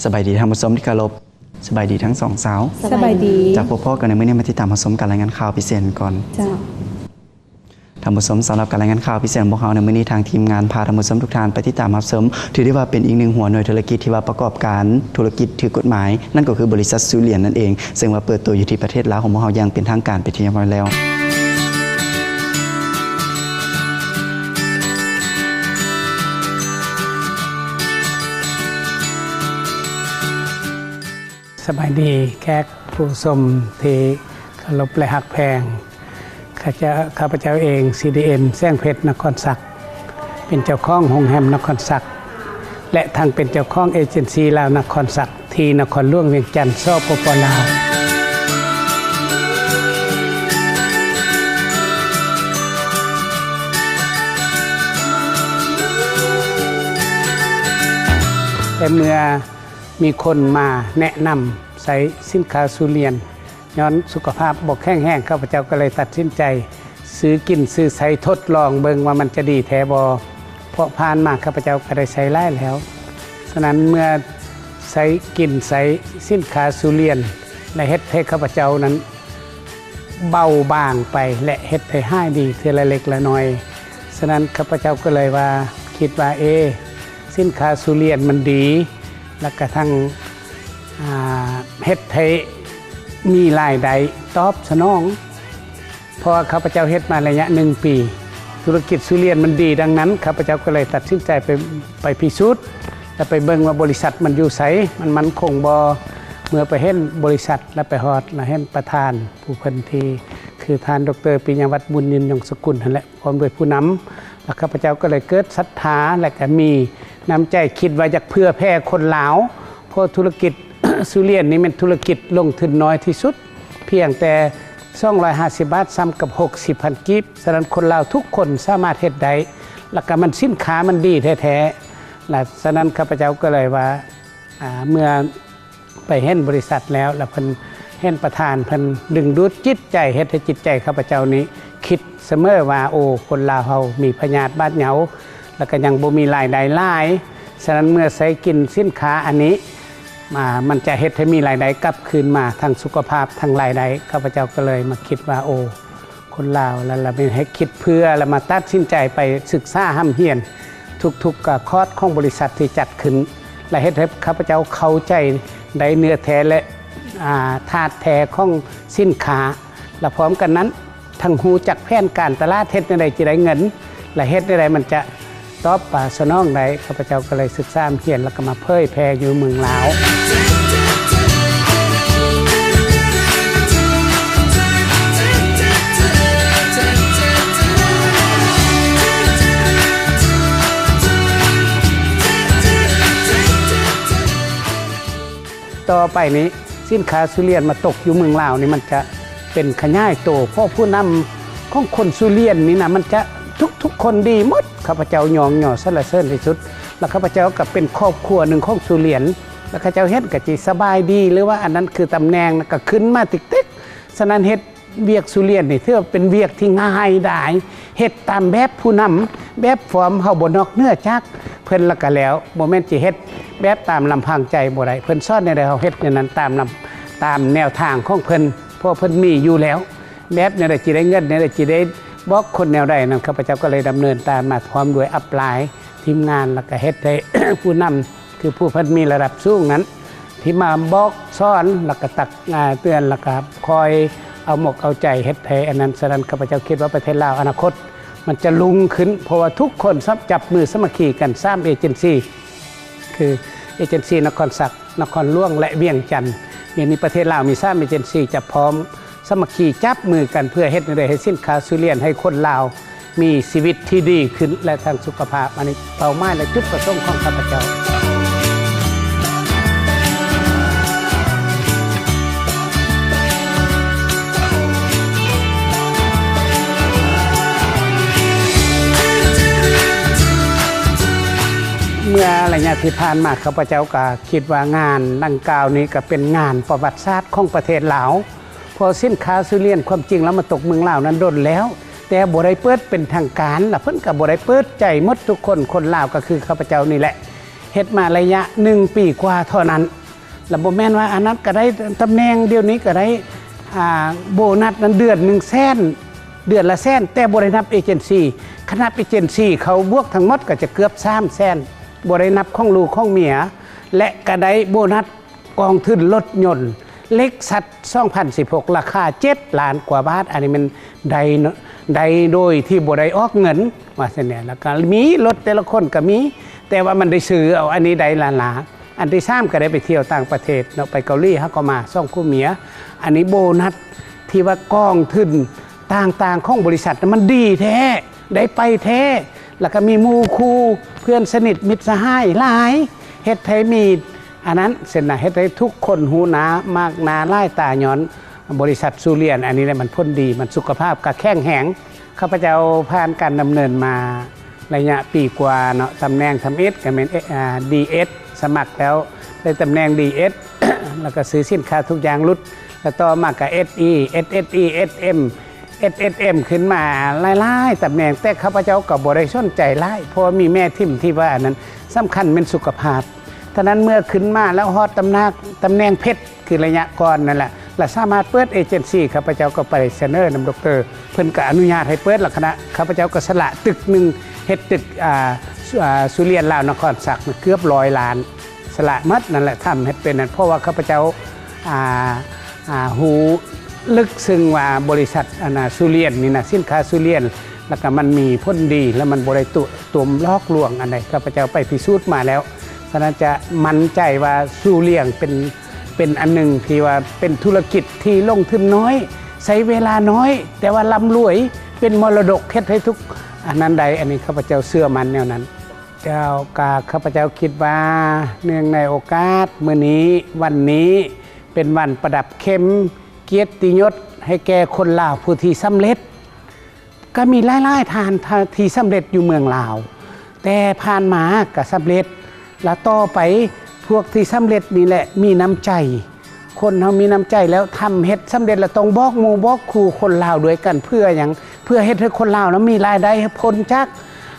ສະບາຍດີທ່ານຜູ້ຊົມທີ່ເຄົາລົບ, ສະບາຍດີທັງສອງສາວ. ສະບາຍດີ. ຈະພົບພໍ້ກັນໃນມື້ນີ້ ມາຕິດຕາມຮັບຊົມການລາຍງານຂ່າວພິເສດກ່ອນ. ເຈົ້າ. ທ່ານຜູ້ຊົມ, ສຳລັບການລາຍງານຂ່າວພິເສດຂອງພວກເຮົາໃນມື້ນີ້, ທາງທີມງານພາທ່ານຜູ້ຊົມທຸກທ່ານໄປຕິດຕາມຮັບຊົມ, ຖືໄດ້ວ່າເປັນອີກໜຶ່ງຫົວໜ່ວຍທຸລະກິດທີ່ວ່າປະກອບການທຸລະກິດຖືກກົດໝາຍ, ນັ້ນກໍຄືບໍລິສັດຊູລຽນນັ້ນເອງ, ເຊິ່ງວ່າເປີດໂຕຢູ່ທີ່ປະເທດລາວຂອງພວກເຮົາຢ່າງເປັນທາງການເປັນທີ່ຮຽບຮ້ອຍແລ້ວ. ສະບາຍດີແຂກຜູ້ຊົມທີ່ເຄົາລົບ ແລະ ຮັກແພງ. ຂ້າພະເຈົ້າເອງ ຊີດີເອັມ ແສງເພັດ ນະຄອນສັກ, ເປັນເຈົ້າຂອງໂຮງແຮມນະຄອນສັກ ແລະ ທັງເປັນເຈົ້າຂອງເອເຈັນຊີລາວນະຄອນສັກ ທີ່ນະຄອນຫຼວງວຽງຈັນ ສປປ ລາວ. ແຕ່ເມື່ອ ມີຄົນມາແນະນຳໃຊ້ສິນຄ້າຊູລຽນ, ຍ້ອນສຸຂະພາບບໍ່ແຂງແຮງ, ຂ້າພະເຈົ້າກໍເລີຍຕັດສິນໃຈຊື້ກິນຊື້ໃຊ້ທົດລອງເບິ່ງວ່າມັນຈະດີແທ້ບໍ່, ເພາະຜ່ານມາຂ້າພະເຈົ້າກໍໄດ້ໃຊ້ຫຼາຍແລ້ວ. ສະນັ້ນເມື່ອໃຊ້ກິນໃຊ້ສິນຄ້າຊູລຽນ ແລະ ເຮັດໃຫ້ຂ້າພະເຈົ້ານັ້ນ ເບົາບາງໄປ ແລະ ເຮັດໃຫ້ຫາຍດີເທື່ອລະເລັກລະໜ້ອຍ. ສະນັ້ນຂ້າພະເຈົ້າກໍເລີຍວ່າ ຄິດວ່າ ເອ ສິນຄ້າຊູລຽນມັນດີ ແລ້ວກະທັງ ອາ ເຮັດໃຫ້ມີລາຍໄດ້ຕອບສະໜອງ, ເພາະວ່າຂ້າພະເຈົ້າເຮັດມາໄລຍະໜຶ່ງປີ ທຸລະກິດຊູລຽນມັນດີ. ດັ່ງນັ້ນ ຂ້າພະເຈົ້າກໍເລີຍຕັດສິນໃຈໄປ ໄປພິສູດ ແລະ ໄປເບິ່ງວ່າບໍລິສັດມັນຢູ່ໃສ, ມັນໝັ້ນຄົງບໍ່. ເມື່ອໄປເຫັນບໍລິສັດ ແລະ ໄປຮອດ ແລະ ເຫັນປະທານ ຜູ້ເພິ່ນທີ່ຄືທ່ານ ດຣ ປິຍະວັດ ບຸນຍືນ ຍົງສະກຸນ ຫັ້ນແຫຼະ ພ້ອມດ້ວຍຜູ້ນຳ, ແລ້ວຂ້າພະເຈົ້າກໍເລີຍເກີດສັດທາ ແລະ ກໍມີນ້ຳໃຈຄິດວ່າຢາກເຜື່ອແຜ່ຄົນລາວ, ເພາະທຸລະກິດ ຊູລຽນນີ້ແມ່ນທຸລະກິດລົງທຶນນ້ອຍທີ່ສຸດ, ພຽງແຕ່ສອງຮ້ອຍຫ້າສິບບາດ ສ່ຳກັບຫົກສິບພັນກີບ. ສະນັ້ນຄົນລາວທຸກຄົນສາມາດເຮັດໄດ້ ແລ້ວກໍມັນສິນຄ້າມັນດີແທ້ໆ. ແລະ ສະນັ້ນຂ້າພະເຈົ້າກໍເລີຍວ່າ ອາ ເມື່ອ ໄປເຫັນບໍລິສັດແລ້ວ ແລ້ວເພິ່ນເຫັນປະທານ ເພິ່ນດຶງດູດຈິດໃຈ ເຮັດໃຫ້ຈິດໃຈຂ້າພະເຈົ້ານີ້ຄິດສະເໝີວ່າ ໂອ ຄົນລາວເຮົາມີພະຍາດບາດເຍົາ ແລ້ວກໍຍັງບໍ່ມີລາຍໄດ້ຫຼາຍ. ສະນັ້ນເມື່ອໃຊ້ກິນສິນຄ້າອັນນີ້ ອາ ມັນຈະເຮັດໃຫ້ມີລາຍໄດ້ກັບຄືນມາ ທັງສຸຂະພາບ ທັງລາຍໄດ້. ຂ້າພະເຈົ້າກໍເລີຍມາຄິດວ່າ ໂອ ຄົນລາວ ແລ້ວ ແລ້ວແມ່ນໃຫ້ຄິດເຜື່ອ ແລ້ວມາຕັດສິນໃຈໄປສຶກສາຮ່ຳຮຽນທຸກໆ ອາ ຄອດຂອງບໍລິສັດທີ່ຈັດຂຶ້ນ ແລະ ເຮັດໃຫ້ຂ້າພະເຈົ້າເຂົ້າໃຈໄດ້ເນື້ອແທ້ ແລະ ອາ ທາດແທ້ຂອງສິນຄ້າ ແລະ ພ້ອມກັນນັ້ນ ທັງຮູ້ຈັກແຜນການຕະຫຼາດ ເຮັດແນວໃດຈະໄດ້ເງິນ ແລະ ເຮັດແນວໃດມັນຈະ ຕອບ ອາ ສະໜອງໄດ້. ຂ້າພະເຈົ້າກໍເລີຍສຶກສາຮຽນ ແລ້ວກໍມາເຜີຍແຜ່ຢູ່ເມືອງລາວ. ຕໍ່ໄປນີ້ ສິນຄ້າຊູລຽນມາຕົກຢູ່ເມືອງລາວນີ້ ມັນຈະເປັນຂະຫຍາຍໂຕ, ເພາະຜູ້ນຳຂອງຄົນຊູລຽນນີ້ນະ ມັນຈະທຸກໆຄົນດີໝົດ. ຂ້າພະເຈົ້າຍ້ອງຍໍສັນລະເສີນທີ່ສຸດ ແລະ ຂ້າພະເຈົ້າກໍເປັນຄອບຄົວໜຶ່ງຂອງຊູລຽນ ແລະ ເຂົາເຈົ້າເຫັນກໍຊິສະບາຍດີ ຫຼືວ່າອັນນັ້ນຄືຕຳແໜ່ງ ແລ້ວກໍຂຶ້ນມາຕິກໆ. ສະນັ້ນເຮັດວຽກຊູລຽນນີ້ ຖືວ່າເປັນວຽກທີ່ງ່າຍດາຍ. ເຮັດຕາມແບບຜູ້ນຳ ແບບຟອມ ເຮົາບໍ່ນອກເໜືອຈາກເພິ່ນລະກະແລ້ວ. ບໍ່ແມ່ນຊິເຮັດແບບຕາມລຳພັງໃຈບໍ່ໄດ້. ເພິ່ນສອນແນວໃດ ເຮົາເຮັດແນວນັ້ນ ຕາມນຳ ຕາມແນວທາງຂອງເພິ່ນ ເພາະເພິ່ນມີຢູ່ແລ້ວ. ແບບແນວໃດຊິໄດ້ເງິນ ແນວໃດຊິໄດ້ບອກຄົນແນວໃດນັ້ນ ຂ້າພະເຈົ້າກໍເລີຍດຳເນີນຕາມມາ ພ້ອມດ້ວຍອັບລາຍທີມງານ ລະກະເຮັດໃຫ້ຜູ້ນຳ ຄືຜູ້ເພິ່ນມີລະດັບສູງນັ້ນ ທີ່ມາບອກສອນ ລະກະຕັກ ອາ ເຕືອນ ລະກະຄອຍເອົາໝົກເອົາໃຈເຮັດໃຫ້ອັນນັ້ນ. ສະນັ້ນ ຂ້າພະເຈົ້າຄິດວ່າປະເທດລາວອະນາຄົດມັນຈະລຸ່ງຂຶ້ນ ເພາະວ່າທຸກຄົນສະ ຈັບມືສາມັກຄີກັນ ສາມເອເຈັນຊີ ຄືເອເຈັນຊີນະຄອນສັກ ນະຄອນຫຼວງ ແລະ ວຽງຈັນ. ດຽວນີ້ປະເທດລາວມີສາມເອເຈັນຊີ ຈະພ້ອມສາມັກຄີຈັບມືກັນ ເພື່ອເຮັດແນວໃດໃຫ້ສິນຄ້າຊູລຽນ ໃຫ້ຄົນລາວມີຊີວິດທີ່ດີຂຶ້ນ ແລະ ທັງສຸຂະພາບ. ອັນນີ້ເປົ້າໝາຍ ແລະ ຈຸດປະສົງຂອງຂ້າພະເຈົ້າ. ເມື່ອໄລຍະທີ່ຜ່ານມາ ຂ້າພະເຈົ້າກະ ຄິດວ່າງານດັ່ງກ່າວນີ້ກະເປັນງານປະຫວັດສາດຂອງປະເທດລາວ ເພາະສິນຄ້າຊູລຽນຄວາມຈິງແລ້ວມາຕົກເມືອງລາວນັ້ນດົນແລ້ວ ແຕ່ບໍ່ໄດ້ເປີດເປັນທາງການ ລະເພິ່ນກະບໍ່ໄດ້ເປີດໃຈໝົດທຸກຄົນ. ຄົນລາວກະຄືຂ້າພະເຈົ້ານີ້ແຫຼະ ເຮັດມາໄລຍະໜຶ່ງປີກວ່າເທົ່ານັ້ນ ລະບໍ່ແມ່ນວ່າອັນນັ້ນກະໄດ້ຕຳແໜ່ງ ດຽວນີ້ກະໄດ້ ອ່າ ໂບນັດນັ້ນເດືອນໜຶ່ງແສນ ເດືອນລະແສນ ແຕ່ບໍ່ໄດ້ນັບເອເຈັນຊີ ຄັນນັບເອເຈັນຊີເຂົາບວກທັງໝົດກະຈະເກືອບສາມແສນ ບໍ່ໄດ້ນັບຂອງລູກຂອງເມຍ ແລະກະໄດ້ໂບນັດ ກອງທຶນລົດຍົນ ເລັກຊັສ ສອງພັນສິບຫົກ ລາຄາເຈັດລ້ານກວ່າບາດ ອັນນີ້ແມ່ນໄດ້ ໄດ້ໂດຍທີ່ບໍ່ໄດ້ອອກເງິນ ວ່າຊັ້ນແຫຼະ ແລ້ວກໍມີລົດແຕ່ລະຄົນກໍມີ ແຕ່ວ່າມັນໄດ້ຊື້ເອົາ ອັນນີ້ໄດ້ລ້ານລາ ອັນທີສາມກໍໄດ້ໄປທ່ຽວຕ່າງປະເທດເນາະ ໄປເກົາຫຼີເຮົາກໍມາສອງຜົວເມຍ ອັນນີ້ໂບນັດທີ່ວ່າກອງທຶນຕ່າງໆຂອງບໍລິສັດນະ ມັນດີແທ້ ໄດ້ໄປແທ້ ແລ້ວກໍມີໝູ່ຄູ່ເພື່ອນສະໜິດມິດສະຫາຍຫຼາຍ ເຮັດໃຫ້ມີ ອັນນັ້ນຊັ້ນນະ ເຮັດໃຫ້ທຸກຄົນຮູ້ໜ້າມາກໜ້າຫຼາຍຕາຍ້ອນບໍລິສັດຊູລຽນ ອັນນີ້ແຫຼະມັນຜົນດີ ມັນສຸຂະພາບກໍແຂງແຮງ. ຂ້າພະເຈົ້າຜ່ານການດຳເນີນມາໄລຍະປີກວ່າເນາະ ຕຳແໜ່ງທຳອິດກໍແມ່ນ ເອ ອ່າ ດີເອັສ ສະໝັກແລ້ວໄດ້ຕຳແໜ່ງ ດີເອັສ ແລ້ວກໍຊື້ສິນຄ້າທຸກຢ່າງຫຼຸດ ແລ້ວຕໍ່ມາກໍ ເອສອີ ເອສເອສອີ ເອສເອັມ ເອສເອັມ ຂຶ້ນມາຫຼາຍໆຕຳແໜ່ງ ແຕ່ຂ້າພະເຈົ້າກໍບໍ່ໄດ້ສົນໃຈຫຼາຍ ເພາະວ່າມີແມ່ທິມທີ່ວ່າອັນນັ້ນ ສຳຄັນແມ່ນສຸຂະພາບ. ທະນັ້ນເມື່ອຂຶ້ນມາແລ້ວຮອດຕຳໜັກ ຕຳແໜ່ງເພັດ ຄືໄລຍະກ່ອນນັ້ນແຫຼະ ລະສາມາດເປີດເອເຈັນຊີ ຂ້າພະເຈົ້າກໍໄປສະເໜີນຳດັອກເຕີ ເພິ່ນກໍອະນຸຍາດໃຫ້ເປີດ ລະຄະນະຂ້າພະເຈົ້າກໍສະຫຼະຕຶກໜຶ່ງ ເຮັດຕຶກ ອ່າ ອ່າ ຊູລຽນລາວນະຄອນສັກ ເກືອບຮ້ອຍລ້ານ ສະຫຼະໝົດນັ້ນແຫຼະ ທຳເຮັດເປັນນັ້ນ ເພາະວ່າຂ້າພະເຈົ້າ ອ່າ ອ່າ ຮູ້ເລິກເຊິ່ງວ່າບໍລິສັດ ອັນນ່າ ຊູລຽນນີ້ນະ ສິນຄ້າຊູລຽນ ແລ້ວກໍມັນມີຜົນດີ ແລ້ວມັນບໍ່ໄດ້ຕົວະ ຕົວະຫຼອກລວງອັນໃດ ຂ້າພະເຈົ້າໄປພິສູດມາແລ້ວ ສະນັ້ນຈະໝັ້ນໃຈວ່າຊູລຽນເປັນ ເປັນອັນໜຶ່ງທີ່ວ່າເປັນທຸລະກິດທີ່ລົງທຶນນ້ອຍ ໃຊ້ເວລານ້ອຍ ແຕ່ວ່າລ່ຳລວຍ ເປັນມໍລະດົກ ເຮັດໃຫ້ທຸກອັນນັ້ນໄດ້ ອັນນີ້ຂ້າພະເຈົ້າເຊື່ອໝັ້ນແນວນັ້ນ. ເຈົ້າ ກະຂ້າພະເຈົ້າຄິດວ່າ ເນື່ອງໃນໂອກາດມື້ນີ້ ວັນນີ້ເປັນວັນປະດັບເຂັມກຽດຕິຍົດໃຫ້ແກ່ຄົນລາວຜູ້ທີ່ສຳເລັດ ກໍມີຫຼາຍໆທ່ານ ທີ່ສຳເລັດຢູ່ເມືອງລາວ ແຕ່ຜ່ານມາກໍສຳເລັດ ແລະຕໍ່ໄປພວກທີ່ສຳເລັດນີ້ແຫຼະມີນ້ຳໃຈ ຄົນເຮົາມີນ້ຳໃຈແລ້ວ ທຳເຮັດສຳເລັດແລ້ວຕ້ອງບອກໝູ່ບອກຄູ່ຄົນລາວດ້ວຍກັນ ເພື່ອຫຍັງ? ເພື່ອເຮັດໃຫ້ຄົນລາວນະມີລາຍໄດ້ ໃຫ້ພົ້ນຈາກ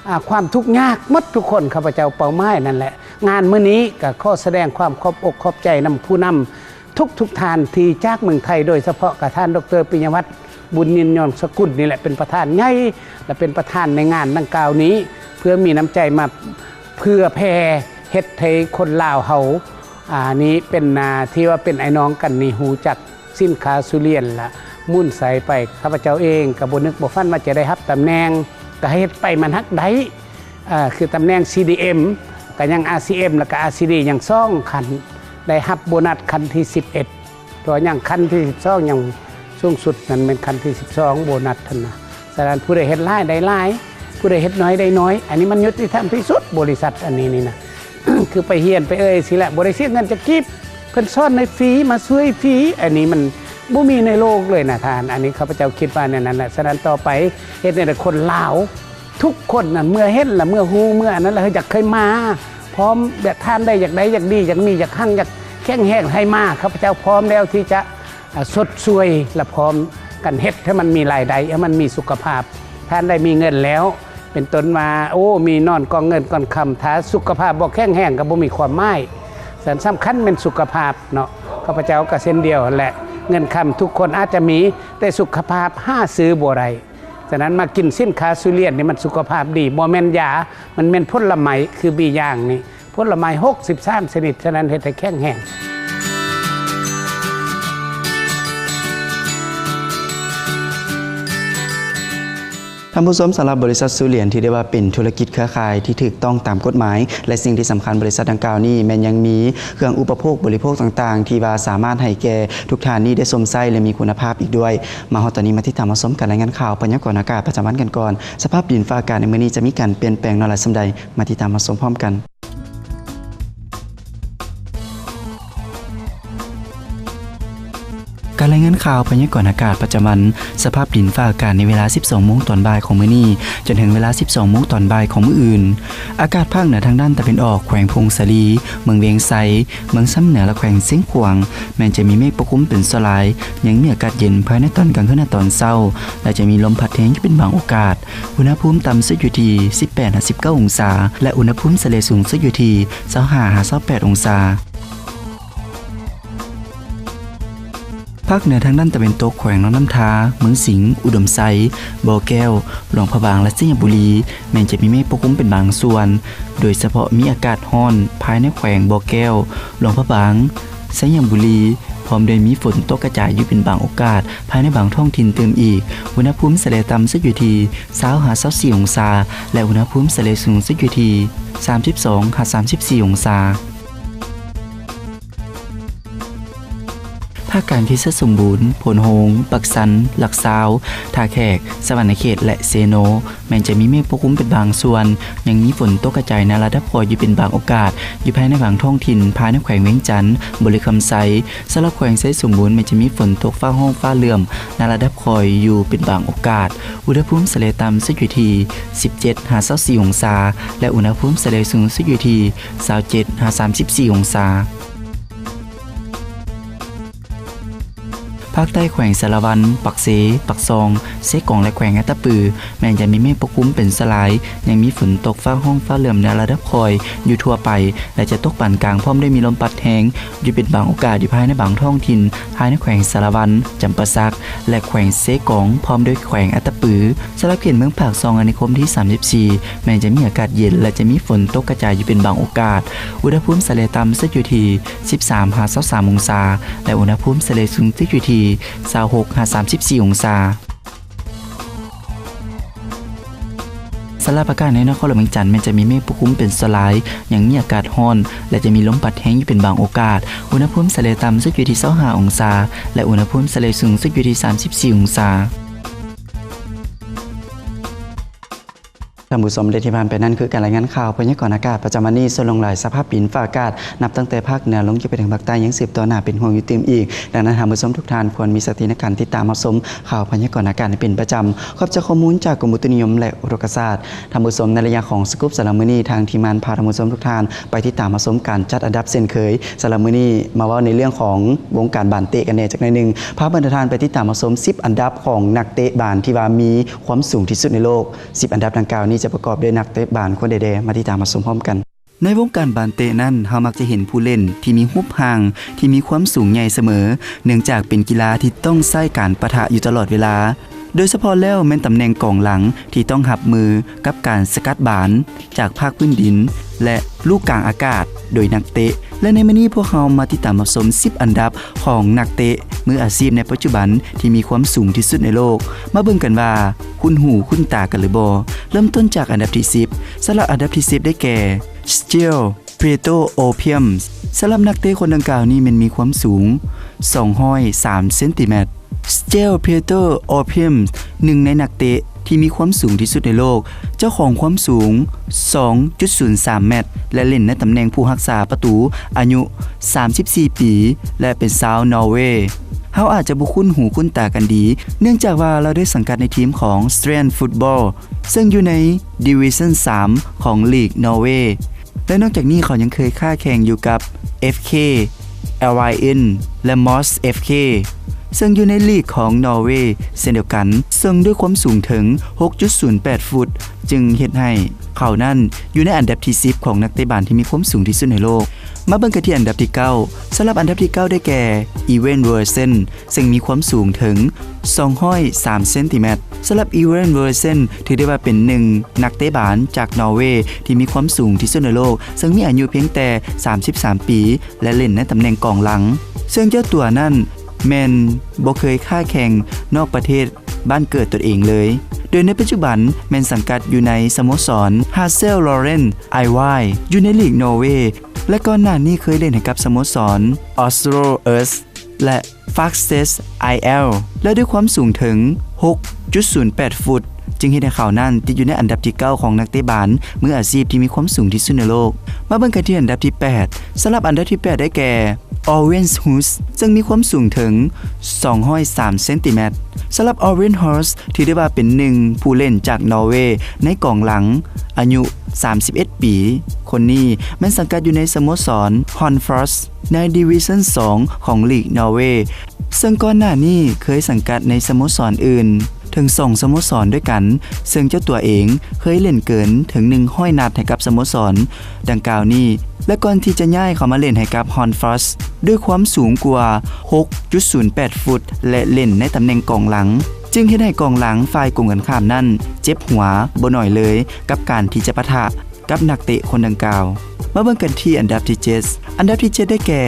ອາ ຄວາມທຸກຍາກໝົດທຸກຄົນ. ຂ້າພະເຈົ້າເປົ້າໝາຍນັ້ນແຫຼະ. ງານມື້ນີ້ກໍຂໍສະແດງຄວາມຂອບອົກຂອບໃຈນຳຜູ້ນຳ ທຸກໆທ່ານທີ່ຈາກເມືອງໄທ ໂດຍສະເພາະກະທ່ານ ດຣ ປິຍະວັດ ບຸນຍືນຍອງສະກຸນ ນີ້ແຫຼະເປັນປະທານໃຫຍ່ ແລະເປັນປະທານໃນງານດັ່ງກ່າວນີ້ ເພື່ອມີນ້ຳໃຈມາເຜື່ອແຜ່ເຮັດໃຫ້ຄົນລາວເຮົາ ອາ ນີ້ເປັນ ອາ ທີ່ວ່າເປັນອ້າຍນ້ອງກັນນີ້ ຮູ້ຈັກສິນຄ້າຊູລຽນ ລະໝູນໄຊໄປ. ຂ້າພະເຈົ້າເອງກໍບໍ່ນຶກບໍ່ຝັນວ່າຈະໄດ້ຮັບຕຳແໜ່ງ ກໍເຮັດໄປມັນຮັກໄດ້ ເອີ ຄືຕຳແໜ່ງ ຊີດີເອັມ ກໍຍັງ ອາຊີເອັມ ແລ້ວກໍ ອາຊີດີ ຍັງສອງຂັ້ນ ໄດ້ຮັບໂບນັດຂັ້ນທີສິບເອັດ ເພາະຍັງຂັ້ນທີສິບສອງ ຍັງສູງສຸດນັ້ນແມ່ນຂັ້ນທີສິບສອງ ໂບນັດຫັ້ນນະ. ສະນັ້ນຜູ້ໃດເຮັດຫຼາຍໄດ້ຫຼາຍ ຜູ້ໃດເຮັດໜ້ອຍໄດ້ໜ້ອຍ ອັນນີ້ມັນຍຸຕິທຳທີ່ສຸດ. ບໍລິສັດອັນນີ້ນີ້ນະ ຄືໄປຮຽນໄປເອີ່ຍຊີ້ແຫຼະ ບໍ່ໄດ້ເສຍເງິນຈັກກີບ ເພິ່ນສອນໃຫ້ຟຣີ ມາຊ່ວຍຟຣີ ອັນນີ້ມັນບໍ່ມີໃນໂລກເລີຍນະທ່ານ. ອັນນີ້ຂ້າພະເຈົ້າຄິດວ່າແນວນັ້ນແຫຼະ. ສະນັ້ນຕໍ່ໄປເຮັດແນວໃດຄົນລາວ ທຸກຄົນນັ້ນເມື່ອເຫັນລະ ເມື່ອຮູ້ ເມື່ອອັນນັ້ນລະ ຢາກເຄີຍມາ ພ້ອມແບບທ່ານໃດຢາກໄດ້ ຢາກດີ ຢາກມີ ຢາກຮັ່ງ ຢາກແຂງແຮງ ໃຫ້ມາ. ຂ້າພະເຈົ້າພ້ອມແລ້ວທີ່ຈະ ອາ ຊົດຊ່ວຍ ລະພ້ອມກັນເຮັດໃຫ້ມັນມີລາຍໄດ້ ໃຫ້ມັນມີສຸຂະພາບ ທ່ານໄດ້ມີເງິນແລ້ວ ເປັນຕົ້ນວ່າ ໂອ້ ມີນອນກອງເງິນກອງຄຳ ຖ້າສຸຂະພາບບໍ່ແຂງແຮງກໍບໍ່ມີຄວາມໝາຍ. ສະນັ້ນສຳຄັນແມ່ນສຸຂະພາບເນາະ. ຂ້າພະເຈົ້າກໍເຊັ່ນດຽວຫັ້ນແຫຼະ ເງິນຄຳທຸກຄົນອາດຈະມີ ແຕ່ສຸຂະພາບຫາຊື້ບໍ່ໄດ້. ສະນັ້ນມາກິນສິນຄ້າຊູລຽນນີ້ ມັນສຸຂະພາບດີ ບໍ່ແມ່ນຢາ ມັນແມ່ນຜົນລະໄມ້ ຄືບີຢ່າງນີ້ ຜົນລະໄມ້ຫົກສິບສາມຊະນິດ. ສະນັ້ນເຮັດໃຫ້ແຂງແຮງ. ທ່ານຜູ້ຊົມ, ສຳລັບບໍລິສັດຊູລຽນ ຖືໄດ້ວ່າເປັນທຸລະກິດເຄືອຂ່າຍທີ່ຖືກຕ້ອງຕາມກົດໝາຍ ແລະ ສິ່ງທີ່ສຳຄັນ ບໍລິສັດດັ່ງກ່າວນີ້ແມ່ນຍັງມີເຄື່ອງອຸປະໂພກບໍລິໂພກຕ່າງໆ ທີ່ວ່າສາມາດໃຫ້ແກ່ທຸກທ່ານນີ້ໄດ້ຊົມໃຊ້ ແລະ ມີຄຸນນະພາບອີກດ້ວຍ. ມາຮອດຕອນນີ້ ມາຕິດຕາມຮັບຊົມການລາຍງານຂ່າວພະຍາກອນອາກາດປະຈຳວັນກັນກ່ອນ. ສະພາບດິນຟ້າອາກາດໃນມື້ນີ້ຈະມີການປ່ຽນແປງໜ້ອຍຫຼາຍສ່ຳໃດ? ມາຕິດຕາມຮັບຊົມພ້ອມກັນ. ການລາຍງານຂ່າວພະຍາກອນອາກາດປະຈຳວັນ ສະພາບດິນຟ້າອາກາດໃນເວລາສິບສອງໂມງຕອນບ່າຍຂອງມື້ນີ້ ຈົນເຖິງເວລາສິບສອງໂມງຕອນບ່າຍຂອງມື້ອື່ນ. ອາກາດພາກເໜືອທາງດ້ານຕາເວັນອອກ ແຂວງຜົ້ງສາລີ, ເມືອງວຽງໄຊ, ເມືອງຊຳເໜືອ ແລະ ແຂວງຊຽງຂວາງ ແມ່ນຈະມີເມກປົກຄຸມເປັນສ່ວນຫຼາຍ, ຍັງມີອາກາດເຢັນພາຍໃນຕອນກາງຄືນ ແລະ ຕອນເຊົ້າ ແລະ ຈະມີລົມພັດແຮງຢູ່ເປັນບາງໂອກາດ. ອຸນຫະພູມຕ່ຳສຸດຢູ່ທີ່ສິບແປດຫາສິບເກົ້າອົງສາ ແລະ ອຸນຫະພູມສະເລ່ຍສູງສຸດຢູ່ທີ່ຊາວຫ້າຫາຊາວແປດອົງສາ. ພາກເໜືອທາງດ້ານຕາເວັນຕົກ ແຂວງຫຼວງນ້ຳທາ, ເມືອງສິງ, ອຸດົມໄຊ, ບໍ່ແກ້ວ, ຫຼວງພະບາງ ແລະ ໄຊຍະບູລີ ແມ່ນຈະມີເມກປົກຄຸມເປັນບາງສ່ວນ, ໂດຍສະເພາະມີອາກາດຮ້ອນພາຍໃນແຂວງບໍ່ແກ້ວ, ຫຼວງພະບາງ, ໄຊຍະບູລີ ພ້ອມດ້ວຍມີຝົນຕົກກະຈາຍຢູ່ເປັນບາງໂອກາດພາຍໃນບາງທ້ອງຖິ່ນຕື່ມອີກ. ອຸນຫະພູມສະເລ່ຍຕ່ຳສຸດຢູ່ທີ່ຊາວຫາຊາວສີ່ອົງສາ ແລະ ອຸນຫະພູມສະເລ່ຍສູງສຸດຢູ່ທີ່ສາມສິບສອງຫາສາມສິບສີ່ອົງສາ. ພາກກາງເຂດໄຊສົມບູນ, ໂພນໂຮງ, ປາກຊັນ, ຫຼັກຊາວ, ທ່າແຂກ, ສະຫວັນນະເຂດ ແລະ ເຊໂນ ແມ່ນຈະມີເມກປົກຄຸມເປັນບາງສ່ວນ, ຍັງມີຝົນຕົກກະຈາຍໃນລະດັບຄ່ອຍຢູ່ເປັນບາງໂອກາດ ຢູ່ພາຍໃນບາງທ້ອງຖິ່ນ ພາຍໃນແຂວງວຽງຈັນ, ບໍລິຄຳໄຊ. ສຳລັບແຂວງໄຊສົມບູນ ແມ່ນຈະມີຝົນຕົກຟ້າຮ້ອງຟ້າເຫຼື້ອມໃນລະດັບຄ່ອຍຢູ່ເປັນບາງໂອກາດ. ອຸນຫະພູມສະເລ່ຍຕ່ຳສຸດຢູ່ທີ່ສິບເຈັດຫາຊາວສີ່ອົງສາ ແລະ ອຸນຫະພູມສະເລ່ຍສູງສຸດຢູ່ທີ່ຊາວເຈັດຫາສາມສິບສີ່ອົງສາ. ພາກໃຕ້ແຂວງສາລະວັນ, ປາກເຊ, ປາກຊ່ອງ, ເຊກອງ ແລະ ແຂວງອັດຕະປື ແມ່ນຈະມີເມກປົກຄຸມເປັນສ່ວນຫຼາຍ, ຍັງມີຝົນຕົກຟ້າຮ້ອງຟ້າເຫຼື້ອມໃນລະດັບຄ່ອຍຢູ່ທົ່ວໄປ ແລະ ຈະຕົກປານກາງ ພ້ອມດ້ວຍມີລົມພັດແຮງຢູ່ເປັນບາງໂອກາດ ຢູ່ພາຍໃນບາງທ້ອງຖິ່ນ ພາຍໃນແຂວງສາລະວັນ, ຈຳປາສັກ ແລະ ແຂວງເຊກອງ ພ້ອມດ້ວຍແຂວງອັດຕະປື. ສຳລັບເຂດເມືອງປາກ ຊ່ອງອານຸຄົມທີສາມສິບສີ່ ແມ່ນຈະມີອາກາດເຢັນ ແລະ ຈະມີຝົນຕົກກະຈາຍຢູ່ເປັນບາງໂອກາດ. ອຸນຫະພູມສະເລ່ຍຕ່ຳສຸດຢູ່ທີ່ສິບສາມຫາຊາວສາມອົງສາ ແລະ ອຸນຫະພູມສະເລ່ຍສູງສຸດຢູ່ທີ່ຊາວຫົກຫາສາມສິບສີ່ອົງສາ. ສຳລັບອາກາດໃນນະຄອນຫຼວງວຽງຈັນ ແມ່ນຈະມີເມກປົກຄຸມເປັນສ່ວນຫຼາຍ, ຍັງມີອາກາດຮ້ອນ ແລະ ຈະມີລົມພັດແຮງຢູ່ເປັນບາງໂອກາດ. ອຸນຫະພູມສະເລ່ຍຕ່ຳສຸດຢູ່ທີ່ຊາວຫ້າອົງສາ ແລະ ອຸນຫະພູມສະເລ່ຍສູງສຸດຢູ່ທີ່ສາມສິບສີ່ອົງສາ. ທ່ານຜູ້ຊົມ ແລະ ທີ່ຜ່ານໄປນັ້ນຄືການລາຍງານຂ່າວພະຍາກອນອາກາດປະຈຳວັນນີ້. ສ່ວນຫຼວງຫຼາຍສະພາບດິນຟ້າອາກາດ ນັບຕັ້ງແຕ່ພາກເໜືອລົງຈະໄປເຖິງພາກໃຕ້ ຍັງສືບຕໍ່ໜ້າເປັນຫ່ວງຢູ່ຕື່ມອີກ. ດັ່ງນັ້ນ ທ່ານຜູ້ຊົມທຸກທ່ານຄວນມີສະຕິໃນການຕິດຕາມຮັບຊົມຂ່າວພະຍາກອນອາກາດໃຫ້ເປັນປະຈຳ. ຂອບໃຈຂໍ້ມູນຈາກກົມອຸຕຸນິຍົມ ແລະ ອຸທົກກະສາດ. ທ່ານຜູ້ຊົມ, ໃນໄລຍະຂອງສະກຸບສຳລັບມື້ນີ້, ທາງທີມງານພາທ່ານຜູ້ຊົມທຸກທ່ານໄປຕິດຕາມຮັບຊົມການຈັດອັນດັບເຊັ່ນເຄີຍ. ສຳລັບມື້ນີ້ ມາເວົ້າໃນເລື່ອງຂອງວົງການບານເຕະກັນແດ່ຈັກໜ້ອຍໜຶ່ງ. ພາບັນດາທ່ານໄປຕິດຕາມຮັບຊົມສິບອັນດັບຂອງນັກເຕະບານທີ່ວ່າມີຄວາມສູງທີ່ສຸດໃນໂລກ. ສິບອັນດັບດັ່ງກ່າວນີ້ຈະປະກອບດ້ວຍນັກເຕະບານຄົນໃດແດ່? ມາຕິດຕາມຮັບຊົມພ້ອມກັນ. ໃນວົງການບານເຕະນັ້ນ, ເຮົາມັກຈະເຫັນຜູ້ຫຼິ້ນທີ່ມີຮູບຮ່າງທີ່ມີຄວາມສູງໃຫຍ່ສະເໝີ, ເນື່ອງຈາກເປັນກິລາທີ່ຕ້ອງໃຊ້ການປະທະຢູ່ຕະຫຼອດເວລາ, ໂດຍສະເພາະແລ້ວແມ່ນຕຳແໜ່ງກອງຫຼັງທີ່ຕ້ອງຮັບມືກັບການສະກັດບານຈາກພາກພື້ນດິນ ແລະ ລູກກາງອາກາດໂດຍນັກເຕະ. ແລະ ໃນມື້ນີ້ພວກເຮົາມາຕິດຕາມຮັບຊົມສິບອັນດັບຂອງນັກເຕະມືອາຊີບໃນປັດຈຸບັນທີ່ມີຄວາມສູງທີ່ສຸດໃນໂລກ. ມາເບິ່ງກັນວ່າຄຸ້ນຫູຄຸ້ນຕາກັນຫຼືບໍ່? ເລີ່ມຕົ້ນຈາກອັນດັບທີສິບ. ສຳລັບອັນດັບທີສິບໄດ້ແກ່ Steele Pietro Opium. ສຳລັບນັກເຕະຄົນດັ່ງກ່າວນີ້ແມ່ນມີຄວາມສູງສອງຮ້ອຍສາມເຊັນຕີແມັດ. Steele Pietro Opium ໜຶ່ງໃນນັກເຕະທີ່ມີຄວາມສູງທີ່ສຸດໃນໂລກ, ເຈົ້າຂອງຄວາມສູງສອງຈຸດສູນສາມແມັດ ແລະ ຫຼິ້ນໃນຕຳແໜ່ງຜູ້ຮັກສາປະຕູ, ອາຍຸສາມສິບສີ່ປີ ແລະ ເປັນຊາວນໍເວ. ເຮົາອາດຈະບໍ່ຄຸ້ນຫູຄຸ້ນຕາກັນດີ, ເນື່ອງຈາກວ່າລາວໄດ້ສັງກັດໃນທີມຂອງ Strand Football ເຊິ່ງຢູ່ໃນ Division ສາມຂອງລີກນໍເວ. ແລະ ນອກຈາກນີ້ເຂົາຍັງເຄີຍຄ້າແຂ່ງຢູ່ກັບ ເອັຟ ເຄ ແອລ ວາຍ ເອັນ ແລະ Moss ເອັຟ ເຄ ເຊິ່ງຢູ່ໃນລີກຂອງນໍເວເຊັ່ນດຽວກັນ, ເຊິ່ງດ້ວຍຄວາມສູງເຖິງຫົກຈຸດສູນແປດຟຸດ ຈຶ່ງເຮັດໃຫ້ເຂົານັ້ນຢູ່ໃນອັນດັບທີສິບຂອງນັກເຕະບານທີ່ມີຄວາມສູງທີ່ສຸດໃນໂລກ. ມາເບິ່ງກັນທີ່ອັນດັບທີເກົ້າ. ສຳລັບອັນດັບທີເກົ້າໄດ້ແກ່ Evan Robertson ເຊິ່ງມີຄວາມສູງເຖິງສອງຮ້ອຍສາມເຊັນຕີແມັດ. ສຳລັບ Evan Robertson ຖືໄດ້ວ່າເປັນໜຶ່ງນັກເຕະບານຈາກນໍເວທີ່ມີຄວາມສູງທີ່ສຸດໃນໂລກ, ເຊິ່ງມີອາຍຸພຽງແຕ່ສາມສິບສາມປີ ແລະ ຫຼິ້ນໃນຕຳແໜ່ງກອງຫຼັງ, ເຊິ່ງເຈົ້າຕົວນັ້ນແມ່ນບໍ່ເຄີຍຄ້າແຂ່ງນອກປະເທດບ້ານເກີດຕົນເອງເລີຍ, ໂດຍໃນປັດຈຸບັນແມ່ນສັງກັດຢູ່ໃນສະໂມສອນ Hassel Roland Airway ຢູ່ໃນລີກນໍເວ ແລະ ກ່ອນໜ້ານີ້ເຄີຍຫຼິ້ນໃຫ້ກັບສະໂມສອນ Oslo Øst ແລະ Faxe Isle ແລະ ດ້ວຍຄວາມສູງເຖິງຫົກຈຸດສູນແປດຟຸດ ຈຶ່ງເຮັດໃຫ້ເຂົານັ້ນຕິດຢູ່ໃນອັນດັບທີເກົ້າຂອງນັກເຕະບານມືອາຊີບທີ່ມີຄວາມສູງທີ່ສຸດໃນໂລກ. ມາເບິ່ງກັນທີ່ອັນດັບທີແປດ. ສຳລັບອັນດັບທີແປດໄດ້ແກ່ Owen Hus ເຊິ່ງມີຄວາມສູງເຖິງສອງຮ້ອຍສາມເຊັນຕີແມັດ. ສຳລັບ Owen Hus ຖືໄດ້ວ່າເປັນໜຶ່ງຜູ້ຫຼິ້ນຈາກນໍເວໃນກອງຫຼັງ ອາຍຸສາມສິບເອັດປີ. ຄົນນີ້ແມ່ນສັງກັດຢູ່ໃນສະໂມສອນ Hon Frost ໃນ Division ສອງຂອງລີກນໍເວ, ເຊິ່ງກ່ອນໜ້ານີ້ເຄີຍສັງກັດໃນສະໂມສອນອື່ນເຖິງສອງສະໂມສອນດ້ວຍກັນ, ເຊິ່ງເຈົ້າຕົວເອງເຄີຍຫຼິ້ນເກີນເຖິງໜຶ່ງຮ້ອຍນັດໃຫ້ກັບສະໂມສອນດັ່ງກ່າວນີ້ ແລະ ກ່ອນທີ່ຈະຍ້າຍເຂົ້າມາຫຼິ້ນໃຫ້ກັບ Hon Frost ດ້ວຍຄວາມສູງກວ່າຫົກຈຸດສູນແປດຟຸດ ແລະ ຫຼິ້ນໃນຕຳແໜ່ງກອງຫຼັງ, ຈຶ່ງເຮັດໃຫ້ກອງຫຼັງຝ່າຍກົງກັນຂ້າມນັ້ນເຈັບຫົວບໍ່ໜ້ອຍເລີຍກັບການທີ່ຈະປະທະ ກັບນັກເຕະຄົນດັ່ງກ່າວ. ມາເບິ່ງກັນທີ່ອັນດັບທີເຈັດ. ອັນດັບທີເຈັດໄດ້ແກ່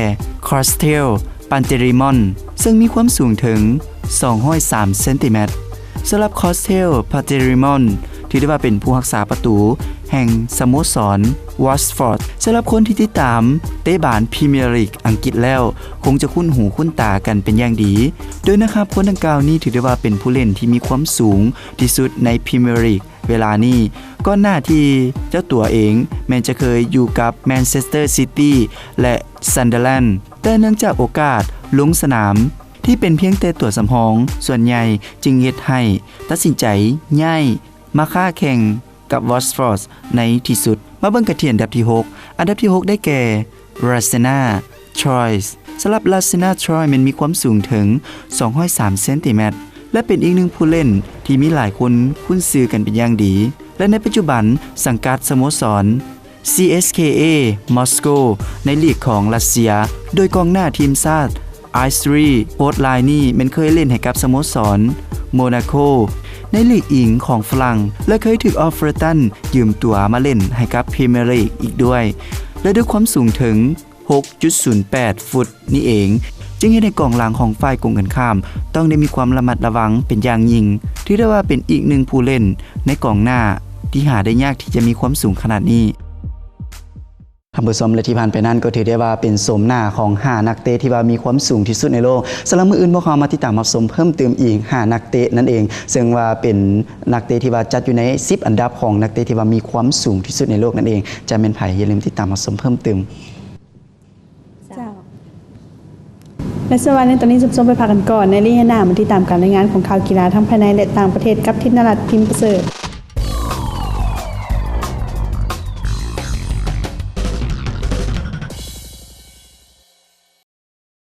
Costel Pantelimon ເຊິ່ງມີຄວາມສູງເຖິງສອງຮ້ອຍສາມເຊັນຕີແມັດ. ສຳລັບ Costel Pantelimon ຖືໄດ້ວ່າເປັນຜູ້ຮັກສາປະຕູແຫ່ງສະໂມສອນ Watford. ສຳລັບຄົນທີ່ຕິດຕາມເຕະບານ Premier League ອັງກິດແລ້ວ ຄົງຈະຄຸ້ນຫູຄຸ້ນຕາກັນເປັນຢ່າງດີ, ໂດຍນັກຮັບຄົນດັ່ງກ່າວນີ້ຖືໄດ້ວ່າເປັນຜູ້ຫຼິ້ນທີ່ມີຄວາມສູງທີ່ສຸດໃນ Premier League ເວລານີ້, ກ່ອນໜ້າທີ່ເຈົ້າຕົວເອງແມ່ນຈະເຄີຍຢູ່ກັບ Manchester City ແລະ Sunderland, ແຕ່ເນື່ອງຈາກໂອກາດລົງສະໜາມທີ່ເປັນພຽງແຕ່ຕົວສຳຮອງສ່ວນໃຫຍ່, ຈຶ່ງເຮັດໃຫ້ຕັດສິນໃຈຍ້າຍມາຄ້າແຂ່ງກັບ Watford ໃນທີ່ສຸດ. ມາເບິ່ງກັນທີ່ອັນດັບທີຫົກ. ອັນດັບທີຫົກໄດ້ແກ່ Lassana Troyes. ສຳລັບ Lassana Troyes ແມ່ນມີຄວາມສູງເຖິງສອງຮ້ອຍສາມເຊັນຕີແມັດ ແລະ ເປັນອີກໜຶ່ງຜູ້ຫຼິ້ນທີ່ມີຫຼາຍຄົນຄຸ້ນຊື່ກັນເປັນຢ່າງດີ ແລະ ໃນປັດຈຸບັນສັງກັດສະໂມສອນ C S K A Moscow ໃນລີກຂອງຣັດເຊຍ, ໂດຍກອງໜ້າທີມຊາດ Iceland ໂຄດລາຍນີ້ແມ່ນເຄີຍຫຼິ້ນໃຫ້ກັບສະໂມສອນ Monaco ໃນລີກອີງຂອງຝຣັ່ງ ແລະ ເຄີຍຖືກ Everton ຢືມຕົວມາຫຼິ້ນໃຫ້ກັບ Premier League ອີກດ້ວຍ ແລະ ດ້ວຍຄວາມສູງເຖິງຫົກຈຸດສູນແປດຟຸດນີ້ເອງ, ຈຶ່ງເຮັດໃຫ້ກອງຫຼັງຂອງຝ່າຍກົງກັນຂ້າມຕ້ອງໄດ້ມີຄວາມລະມັດລະວັງເປັນຢ່າງຍິ່ງ. ຖືໄດ້ວ່າເປັນອີກໜຶ່ງຜູ້ຫຼິ້ນໃນກອງໜ້າທີ່ຫາໄດ້ຍາກທີ່ຈະມີຄວາມສູງຂະໜາດນີ້. ທ່ານຜູ້ຊົມ ແລະ ທີ່ຜ່ານໄປນັ້ນກໍຖືໄດ້ວ່າເປັນໂສມໜ້າຂອງຫ້ານັກເຕະທີ່ວ່າມີຄວາມສູງທີ່ສຸດໃນໂລກ. ສຳລັບມື້ອື່ນພວກເຮົາມາຕິດຕາມຮັບຊົມເພີ່ມເຕີມອີກຫ້ານັກເຕະນັ້ນເອງ, ເຊິ່ງວ່າເປັນນັກເຕະທີ່ວ່າຈັດຢູ່ໃນສິບອັນດັບຂອງນັກເຕະທີ່ວ່າມີຄວາມສູງທີ່ສຸດໃນໂລກນັ້ນເອງ. ຈະແມ່ນໃຜ? ຢ່າລືມຕິດຕາມຮັບຊົມເພີ່ມເຕີມ. ເຈົ້າ ແລະ ສຳລັບໃນຕອນນີ້ ທ່ານຜູ້ຊົມໄປພັກກັນກ່ອນ. ໃນໄລຍະໜ້າມາຕິດຕາມການລາຍງານຂອງຂ່າວກິລາທັງພາຍໃນ ແລະ ຕ່າງປະເທດກັບທິດນະລັດ ພິມປະເສີດ.